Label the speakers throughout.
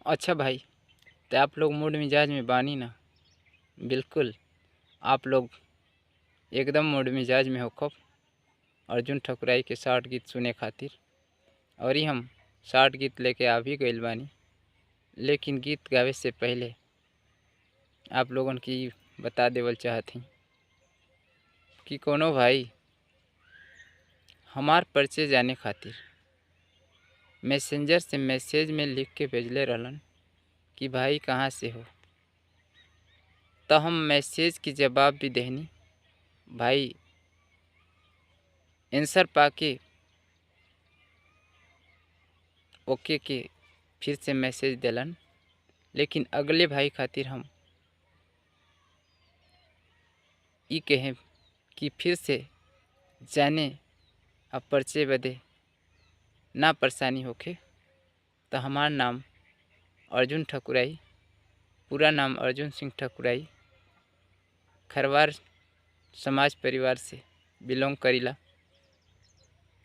Speaker 1: अच्छा भाई, तो आप लोग मूड मिजाज में बानी ना? बिल्कुल आप लोग एकदम मूड मिजाज में होखब अर्जुन ठकुराई के साठ गीत सुने खातिर। और ही हम 60 गीत लेके आ भी गइल बानी, लेकिन गीत गावे से पहले आप लोगन की बता देवल चाहत हई कि कोनो भाई हमार परिचय जाने खातिर मैसेंजर से मैसेज में लिख के भेजले रहलन कि भाई कहाँ से हो, तो हम मैसेज के जवाब भी देहनी। भाई आंसर पाके ओके के फिर से मैसेज दिलन, लेकिन अगले भाई खातिर हम ई कहें कि फिर से जाने अब परिचय बदे ना परेशानी होखे। तो हमार नाम अर्जुन ठकुराई, पूरा नाम अर्जुन सिंह ठकुराई, खरवार समाज परिवार से बिलोंग करीला,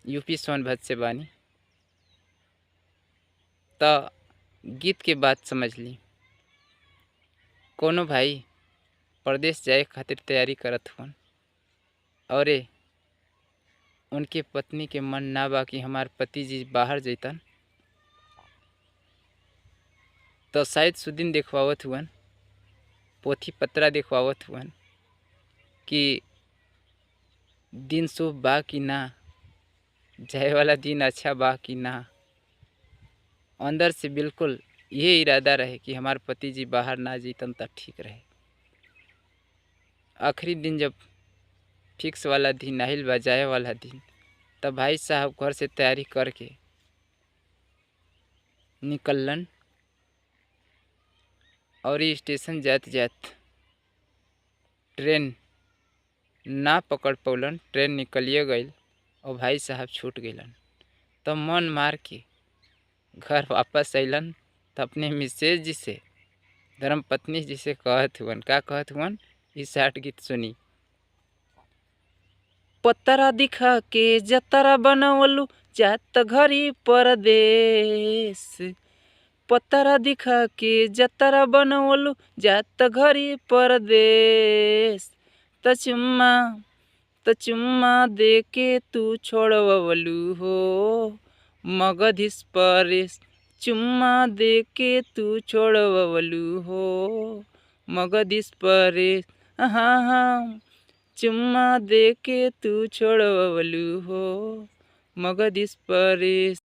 Speaker 1: यूपी सोनभद्र से बानी। तो गीत के बात समझ ली, कोनो भाई परदेश जाए खातिर तैयारी करत हुअन और उनके पत्नी के मन ना बा कि हमार पति जी बाहर जैतन, तो शायद सुदिन देखवावत हुअन, पोथी पत्रा देखवावत हुअन कि दिन शुभ बा कि ना, जाए वाला दिन अच्छा बा कि ना। अंदर से बिल्कुल ये इरादा रहे कि हमार पति जी बाहर ना जैतन त ठीक रहे। आखिरी दिन जब फिक्स वाला दिन आइल बा, जाए वाला दिन, तब भाई साहब घर से तैयारी करके निकलन और स्टेशन जात जात ट्रेन ना पकड़ पौलन, ट्रेन निकलिए गई और भाई साहब छूट गइलन। तब मन मार के घर वापस अइलन, तो अपने मिसेज जी से, धर्मपत्नी जी से कहत हुअन, का कहत हुअन, ई 60 गीत सुनी। पतरा दिखा के जतरा बनवलू जात घरी परदेस, पतरा दिखा के जतरा बनवलू जात घरी परदेस, त चुम्मा दे के तू छोड़वलू हो मगधिस परेस, चुम्मा दे के तू छोड़वलू हो मगधिस परेस, हाँ हाँ चुम्मा दे के तू छोड़वलू हो मगधिस परेस।